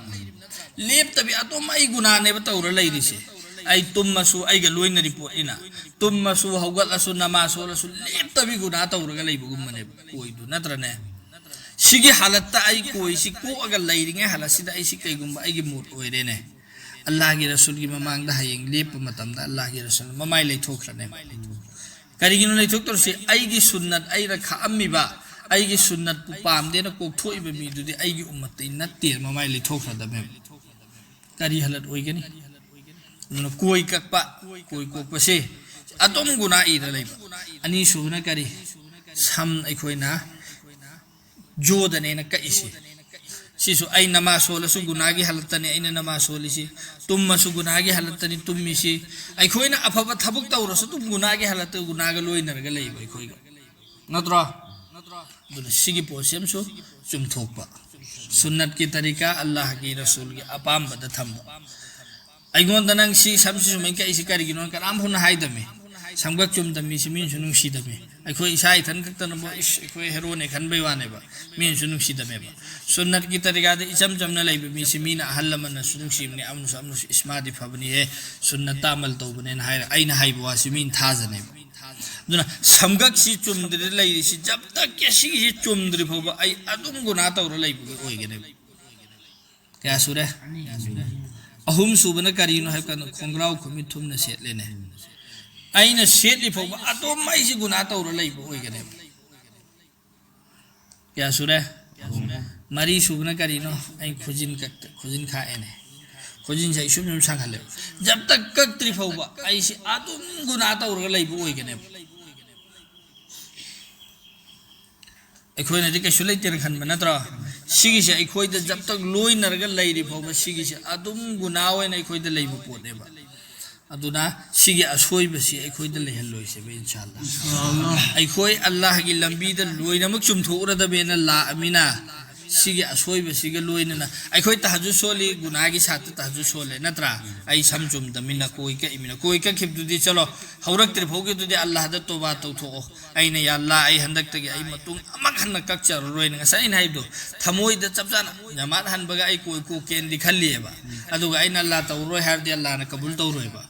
ꯂꯦꯞꯇꯕꯤ ꯑꯗꯨꯝ ꯑꯩ ꯒꯨꯅꯥꯅꯦꯕ ꯇꯧꯔ ꯂꯩꯔꯤꯁꯦ꯫ ꯑꯩ ꯇꯨꯝꯃꯁꯨ ꯑꯩꯒ ꯂꯣꯏꯅꯔꯤ ꯄꯣꯠꯅꯤꯅ꯫ ꯇꯨꯝꯃꯁꯨ, ꯍꯧꯒꯠꯂꯁꯨ, ꯅꯃꯥꯖ ꯁꯣꯜꯂꯁꯨ, ꯂꯦꯞꯇꯕꯤ ꯒꯨꯅꯥ ꯇꯧꯔꯒ ꯂꯩꯕꯒꯨꯝꯕꯅꯦꯕ ꯀꯣꯏꯗꯨ, ꯅꯠꯇ꯭ꯔꯅꯦ? ꯁꯤꯒꯤ ꯍꯥꯂꯠꯇ ꯑꯩ ꯀꯣꯏꯁꯤ ꯀꯣꯛꯑꯒ ꯂꯩꯔꯤꯉꯩ ꯍꯥꯂꯠꯁꯤꯗ ꯑꯩꯁꯤ ꯀꯩꯒꯨꯝꯕ ꯑꯩꯒꯤ ꯃꯨꯠ ꯑꯣꯏꯔꯦꯅꯦ, ꯑꯜꯂꯥꯍꯒꯤ ꯔꯁꯨꯜꯒꯤ ꯃꯃꯥꯡꯗ ꯍꯌꯦꯡ ꯂꯦꯞꯄ ꯃꯇꯝꯗ ꯑꯜꯂꯥꯍꯒꯤ ꯔꯁꯨꯜ ꯃꯃꯥꯏ ꯂꯩꯊꯣꯛꯈ꯭ꯔꯅꯦꯕ꯫ ꯀꯔꯤꯒꯤꯅꯣ ꯂꯩꯊꯣꯛꯇꯧꯔꯤꯁꯤ? ꯑꯩꯒꯤ ꯁꯨꯟꯅꯠ, ꯑꯩꯅ ꯈꯥꯛꯑꯝꯃꯤꯕ ꯑꯩꯒꯤ ꯁꯨꯟꯅꯠꯄꯨ ꯄꯥꯝꯗꯦꯅ ꯀꯣꯛꯊꯣꯛꯏꯕ ꯃꯤꯗꯨꯗꯤ ꯑꯩꯒꯤ ꯎꯝꯃꯠꯇꯤ ꯅꯠꯇꯦ, ꯃꯃꯥꯏ ꯂꯩꯊꯣꯛꯈ꯭ꯔꯗꯕꯅꯦꯕ꯫ ꯀꯔꯤ ꯍꯥꯂꯠ ꯑꯣꯏꯒꯅꯤ? ꯑꯗꯨꯅ ꯀꯣꯏ ꯀꯛꯄ, ꯀꯣꯏ ꯀꯣꯛꯄꯁꯦ ꯑꯗꯨꯝ ꯒꯨꯅꯥ ꯏꯔ ꯂꯩꯕ꯫ ꯑꯅꯤꯁꯨꯕꯅ ꯀꯔꯤ? ꯁꯝ ꯑꯩꯈꯣꯏꯅ ꯖꯣꯗꯅꯦꯅ ꯀꯛꯏꯁꯦ꯫ ꯁꯤꯁꯨ ꯑꯩ ꯅꯃꯥꯖ ꯁꯣꯜꯂꯁꯨ ꯒꯨꯅꯥꯒꯤ ꯍꯥꯂꯠꯇꯅꯤ ꯑꯩꯅ ꯅꯃꯥꯖ ꯁꯣꯜꯂꯤꯁꯤ, ꯇꯨꯝꯃꯁꯨ ꯒꯨꯅꯥꯒꯤ ꯍꯥꯂꯠꯇꯅꯤ ꯇꯨꯝꯃꯤꯁꯤ꯫ ꯑꯩꯈꯣꯏꯅ ꯑꯐꯕ ꯊꯕꯛ ꯇꯧꯔꯁꯨ ꯑꯗꯨꯝ ꯒꯨꯅꯥꯒꯤ ꯍꯥꯂꯠꯇ ꯒꯨꯅꯥꯒ ꯂꯣꯏꯅꯔꯒ ꯂꯩꯕ ꯑꯩꯈꯣꯏꯒ, ꯅꯠꯇ꯭ꯔꯣ? ꯑꯗꯨꯅ ꯁꯤꯒꯤ ꯄꯣꯠꯁꯤ ꯑꯃꯁꯨ ꯆꯨꯝꯊꯣꯛꯄ, ꯁꯨꯟꯅꯠꯀꯤ ꯇꯔꯤꯀꯥ, ꯑꯜꯂꯥꯍꯒꯤ ꯔꯁꯨꯜꯒꯤ ꯑꯄꯥꯝꯕꯗ ꯊꯝꯕ꯫ ꯑꯩꯉꯣꯟꯗ ꯅꯪ ꯁꯤ ꯁꯝꯁꯤ ꯁꯨꯃꯥꯏꯅ ꯀꯛꯏꯁꯤ ꯀꯔꯤꯒꯤꯅꯣ ꯀꯅꯥꯝ ꯐꯥꯎꯅ ꯍꯥꯏꯗꯕꯅꯤ꯫ ꯁꯝꯒꯛ ꯆꯨꯝꯗꯕ ꯃꯤꯁꯤ ꯃꯤꯅꯁꯨ ꯅꯨꯡꯁꯤꯗꯕꯅꯤ꯫ ꯑꯩꯈꯣꯏ ꯏꯁꯥ ꯏꯊꯟ ꯈꯛꯇꯅꯕꯨ ꯏꯁ ꯑꯩꯈꯣꯏ ꯍꯦꯔꯣꯅꯦ ꯈꯟꯕꯩ ꯋꯥꯅꯦꯕ, ꯃꯤꯅꯁꯨ ꯅꯨꯡꯁꯤꯗꯕꯅꯦꯕ꯫ ꯁꯨꯟꯅꯠꯀꯤ ꯇꯔꯤꯀꯥꯗ ꯏꯆꯝ ꯆꯝꯅ ꯂꯩꯕ ꯃꯤꯁꯤ ꯃꯤꯅ ꯑꯍꯜ ꯂꯃꯟꯅꯁꯨ ꯅꯨꯡꯁꯤꯕꯅꯤ, ꯑꯃꯅꯁꯨ ꯑꯃꯅꯁꯨ ꯏꯁ ꯃꯥꯗꯤ ꯐꯕꯅꯤꯍꯦ, ꯁꯨꯟꯅꯠꯇ ꯑꯃꯜ ꯇꯧꯕꯅꯦꯅ ꯍꯥꯏꯔ ꯑꯩꯅ ꯍꯥꯏꯕ ꯋꯥꯁꯤ ꯃꯤꯅ ꯊꯥꯖꯅꯦꯕ꯫ ꯑꯗꯨꯅ ꯁꯝꯒꯛꯁꯤ ꯆꯨꯝꯗ꯭ꯔꯗꯤ ꯂꯩꯔꯤꯁꯤ, ꯖꯕ ꯇꯛꯀꯦ ꯁꯤꯒꯤꯁꯤ ꯆꯨꯝꯗ꯭ꯔꯤ ꯐꯥꯎꯕ ꯑꯩ ꯑꯗꯨꯝ ꯒꯨꯅꯥ ꯇꯧꯔ ꯂꯩꯕꯒꯤ ꯑꯣꯏꯒꯅꯦꯕ꯫ ꯀꯌꯥ ꯁꯨꯔꯦ? ꯑꯍꯨꯝ ꯁꯨꯕꯅ ꯀꯔꯤꯅꯣ ꯍꯥꯏꯕ ꯀꯥꯟꯗ ꯈꯣꯡꯒ꯭ꯔꯥꯎ ꯈꯨꯃꯤꯠ ꯊꯨꯝꯅ ꯁꯦꯠꯂꯦꯅꯦ꯫ ꯑꯩꯅ ꯁꯦꯠꯂꯤ ꯐꯥꯎꯕ ꯑꯗꯨꯝ ꯑꯩꯁꯤ ꯒꯨꯅꯥ ꯇꯧꯔ ꯂꯩꯕ ꯑꯣꯏꯒꯅꯦꯕ꯫ ꯀꯌꯥ ꯁꯨꯔꯦ? ꯃꯔꯤ ꯁꯨꯕꯅ ꯀꯔꯤꯅꯣ? ꯑꯩ ꯈꯨꯖꯤꯟ ꯀꯛꯇ ꯈꯨꯖꯤꯟ ꯈꯥꯛꯑꯦꯅꯦ꯫ ꯈꯨꯖꯤꯟꯁꯦ ꯑꯩ ꯁꯨꯝ ꯁꯨꯝ ꯁꯥꯡꯍꯜꯂꯦꯕ꯫ ꯖꯕ ꯇꯛ ꯀꯛꯇ꯭ꯔꯤ ꯐꯥꯎꯕ ꯑꯩꯁꯤ ꯑꯗꯨꯝ ꯒꯨꯅꯥ ꯇꯧꯔꯒ ꯂꯩꯕ ꯑꯣꯏꯒꯅꯦꯕ꯫ ꯑꯩꯈꯣꯏꯅꯗꯤ ꯀꯩꯁꯨ ꯂꯩꯇꯦꯅ ꯈꯟꯕ ꯅꯠꯇ꯭ꯔꯣ? ꯁꯤꯒꯤꯁꯦ ꯑꯩꯈꯣꯏꯗ ꯖꯕ ꯇꯛ ꯂꯣꯏꯅꯔꯒ ꯂꯩꯔꯤ ꯐꯥꯎꯕ ꯁꯤꯒꯤꯁꯦ ꯑꯗꯨꯝ ꯒꯨꯅꯥ ꯑꯣꯏꯅ ꯑꯩꯈꯣꯏꯗ ꯂꯩꯕ ꯄꯣꯠꯅꯦꯕ꯫ ꯑꯗꯨꯅ ꯁꯤꯒꯤ ꯑꯁꯣꯏꯕꯁꯤ ꯑꯩꯈꯣꯏꯗ ꯂꯩꯍꯜꯂꯣꯏꯁꯦꯕ, ꯏꯟꯁꯥꯜꯂꯥ꯫ ꯑꯩꯈꯣꯏ ꯑꯜꯂꯥꯍꯒꯤ ꯂꯝꯕꯤꯗ ꯂꯣꯏꯅꯃꯛ ꯆꯨꯝꯊꯣꯛꯎꯔꯗꯕꯅꯦꯅ ꯂꯥꯛꯑꯃꯤꯅ, ꯁꯤꯒꯤ ꯑꯁꯣꯏꯕꯁꯤꯒ ꯂꯣꯏꯅꯅ ꯑꯩꯈꯣꯏ ꯇꯍꯖꯨꯗ ꯁꯣꯜꯂꯤ, ꯒꯨꯅꯥꯒꯤ ꯁꯥꯠꯇ ꯇꯍꯖꯨꯗ ꯁꯣꯜꯂꯦ, ꯅꯠꯇ꯭ꯔꯥ? ꯑꯩ ꯁꯝ ꯆꯨꯝꯗꯃꯤꯅ ꯀꯣꯏ ꯀꯛꯏꯃꯤꯅ, ꯀꯣꯏ ꯀꯛꯈꯤꯕꯗꯨꯗꯤ ꯆꯠꯂꯣ, ꯍꯧꯔꯛꯇ꯭ꯔꯤ ꯐꯥꯎꯒꯤꯗꯨꯗꯤ ꯑꯜꯂꯥꯍꯗ ꯇꯣꯕꯥ ꯇꯧꯊꯣꯛꯑꯣ꯫ ꯑꯩꯅ, "ꯌꯥ ꯑꯜꯂꯥ, ꯑꯩ ꯍꯟꯗꯛꯇꯒꯤ ꯑꯩ ꯃꯇꯨꯡ ꯑꯃꯛ ꯍꯟꯅ ꯀꯛꯆꯔꯔꯣꯏꯅ", ꯉꯁꯥꯏ ꯑꯩꯅ ꯍꯥꯏꯕꯗꯣ, ꯊꯃꯣꯏꯗ ꯆꯞ ꯆꯥꯅ ꯖꯃꯥꯠ ꯍꯟꯕꯒ ꯑꯩ ꯀꯣꯏ ꯀꯣꯛꯀꯦꯅꯗꯤ ꯈꯜꯂꯤꯑꯕ꯫ ꯑꯗꯨꯒ ꯑꯩꯅ ꯑꯜꯂꯥ ꯇꯧꯔꯔꯣꯏ ꯍꯥꯏꯔꯗꯤ ꯑꯜꯂꯥꯍꯅ ꯀꯕꯨꯜ ꯇꯧꯔꯣꯏꯕ꯫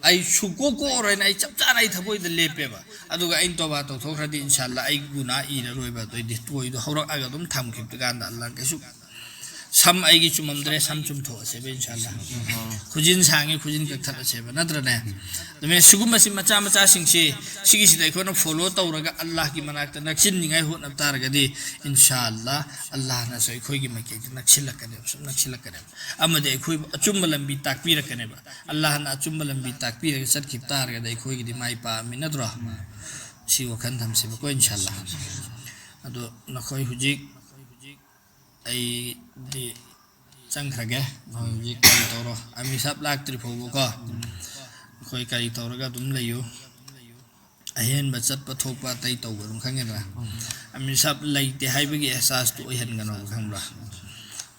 ꯑꯩ ꯁꯨꯀꯣꯛ ꯀꯣꯛꯑꯔꯣꯏꯅ ꯑꯩ ꯆꯞ ꯆꯥꯅ ꯑꯩ ꯊꯃꯣꯏꯗ ꯂꯦꯞꯄꯦꯕ꯫ ꯑꯗꯨꯒ ꯑꯩꯅ ꯇꯣꯕꯥ ꯇꯧꯊꯣꯛꯈ꯭ꯔꯗꯤ ꯏꯟꯁꯥꯜꯂꯥ ꯑꯩ ꯒꯨꯅꯥ ꯏꯔꯔꯣꯏꯕ꯫ ꯑꯗꯨꯏꯗꯤ ꯀꯣꯏꯗꯣ ꯍꯧꯔꯛꯑꯒ ꯑꯗꯨꯝ ꯊꯝꯈꯤꯕ ꯀꯥꯟꯗ ꯑꯜꯂꯥꯍꯅ ꯀꯩꯁꯨ, ꯁꯝ ꯑꯩꯒꯤ ꯆꯨꯝꯃꯝꯗ꯭ꯔꯦ, ꯁꯝ ꯆꯨꯝꯊꯣꯛꯑꯁꯦꯕ ꯏꯟꯁꯥꯜꯂꯥ꯫ ꯈꯨꯖꯤꯟ ꯁꯥꯡꯉꯤ, ꯈꯨꯖꯤꯟ ꯀꯛꯊꯠꯂꯁꯦꯕ, ꯅꯠꯇ꯭ꯔꯅꯦ? ꯑꯗꯨꯃꯥꯏꯅ ꯁꯤꯒꯨꯝꯕꯁꯤ ꯃꯆꯥ ꯃꯆꯥꯁꯤꯡꯁꯤ, ꯁꯤꯒꯤꯁꯤꯗ ꯑꯩꯈꯣꯏꯅ ꯐꯣꯂꯣ ꯇꯧꯔꯒ ꯑꯜꯂꯥꯍꯒꯤ ꯃꯅꯥꯛꯇ ꯅꯛꯁꯤꯟꯅꯤꯡꯉꯥꯏ ꯍꯣꯠꯅꯕ ꯇꯥꯔꯒꯗꯤ ꯏꯟꯁꯥꯜꯂꯥ ꯑꯜꯂꯥꯍꯅꯁꯨ ꯑꯩꯈꯣꯏꯒꯤ ꯃꯥꯏꯀꯩꯗ ꯅꯛꯁꯤꯜꯂꯛꯀꯅꯦꯕ, ꯁꯨꯝ ꯅꯛꯁꯤꯜꯂꯛꯀꯅꯦꯕ꯫ ꯑꯃꯗꯤ ꯑꯩꯈꯣꯏꯕꯨ ꯑꯆꯨꯝꯕ ꯂꯝꯕꯤ ꯇꯥꯛꯄꯤꯔꯛꯀꯅꯦꯕ꯫ ꯑꯜꯂꯥꯍꯅ ꯑꯆꯨꯝꯕ ꯂꯝꯕꯤ ꯇꯥꯛꯄꯤꯔꯒ ꯆꯠꯈꯤꯕ ꯇꯥꯔꯒꯗꯤ ꯑꯩꯈꯣꯏꯒꯤꯗꯤ ꯃꯥꯏ ꯄꯥꯛꯑꯝꯃꯤ ꯅꯠꯇ꯭ꯔꯣ? ꯁꯤ ꯋꯥꯈꯜ ꯊꯝꯁꯦꯕꯀꯣ ꯏꯟꯁꯥꯜꯂꯥ꯫ ꯑꯗꯣ ꯅꯈꯣꯏ ꯍꯧꯖꯤꯛ ꯑꯩꯗꯤ ꯆꯪꯈ꯭ꯔꯒꯦ꯫ ꯅꯈꯣꯏ ꯍꯧꯖꯤꯛ ꯀꯔꯤ ꯇꯧꯔꯣ? ꯑꯃꯤꯁꯥꯞ ꯂꯥꯛꯇ꯭ꯔꯤ ꯐꯥꯎꯕꯀꯣ ꯑꯩꯈꯣꯏ ꯀꯔꯤ ꯇꯧꯔꯒ ꯑꯗꯨꯝ ꯂꯩꯌꯨ꯫ ꯑꯍꯦꯟꯕ ꯆꯠꯄ ꯊꯣꯛꯄ ꯑꯇꯩ ꯇꯧꯕ ꯑꯗꯨꯝ ꯈꯪꯉꯦꯗꯅ? ꯑꯃꯤꯁꯥꯞ ꯂꯩꯇꯦ ꯍꯥꯏꯕꯒꯤ ꯑꯦꯍꯁꯥꯁꯇꯨ ꯑꯣꯏꯍꯟꯒꯅꯣꯕ, ꯈꯪꯕ꯭ꯔꯥ?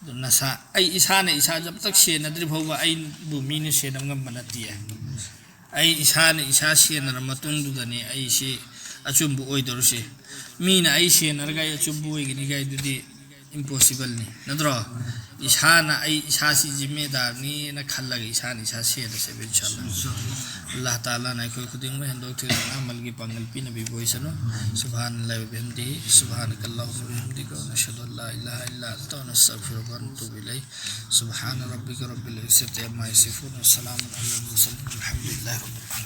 ꯑꯗꯨ ꯅꯁꯥ, ꯑꯩ ꯏꯁꯥꯅ ꯏꯁꯥꯁꯦ ꯑꯝꯇ ꯁꯦꯟꯅꯗ꯭ꯔꯤ ꯐꯥꯎꯕ ꯑꯩꯕꯨ ꯃꯤꯅ ꯁꯦꯟꯅꯕ ꯉꯝꯕ ꯅꯠꯇꯦ꯫ ꯑꯩ ꯏꯁꯥꯅ ꯏꯁꯥ ꯁꯦꯟꯅꯔ ꯃꯇꯨꯡꯗꯨꯗꯅꯦ ꯑꯩꯁꯤ ꯑꯆꯨꯝꯕ ꯑꯣꯏꯗꯧꯔꯤꯁꯤ꯫ ꯃꯤꯅ ꯑꯩ ꯁꯦꯟꯅꯔꯒ ꯑꯩ ꯑꯆꯨꯝꯕ ꯑꯣꯏꯒꯅꯤ ꯀꯥꯏꯗꯨꯗꯤ ꯏꯝꯄꯣꯁꯤꯕꯜꯅꯤ, ꯅꯠꯇ꯭ꯔꯣ? ꯏꯁꯥꯅ ꯑꯩ ꯏꯁꯥꯁꯤ ꯖꯤꯝꯃꯦꯗꯥꯔꯅꯤꯅ ꯈꯜꯂꯒ ꯏꯁꯥꯅ ꯏꯁꯥ ꯁꯦꯟꯅꯁꯦꯕ ꯏꯟꯁꯥꯜꯂꯥ꯫ ꯑꯜꯂꯥꯍ ꯇꯥꯂꯥꯅ ꯑꯩꯈꯣꯏ ꯈꯨꯗꯤꯡꯃꯛ ꯍꯦꯟꯗꯣꯛ ꯊꯣꯏꯗꯣꯛꯅ ꯑꯃꯜꯒꯤ ꯄꯥꯡꯒꯜ ꯄꯤꯅꯕꯤꯕ ꯑꯣꯏꯁꯅꯨ꯫ سبحان الله وبحمده، سبحانك اللهم وبحمدك، ونشهد أن لا إله إلا أنت، ونستغفرك ونتوب إليك. سبحان ربك رب العزة عما يصفون، وسلام على المرسلين، والحمد لله رب العالمين.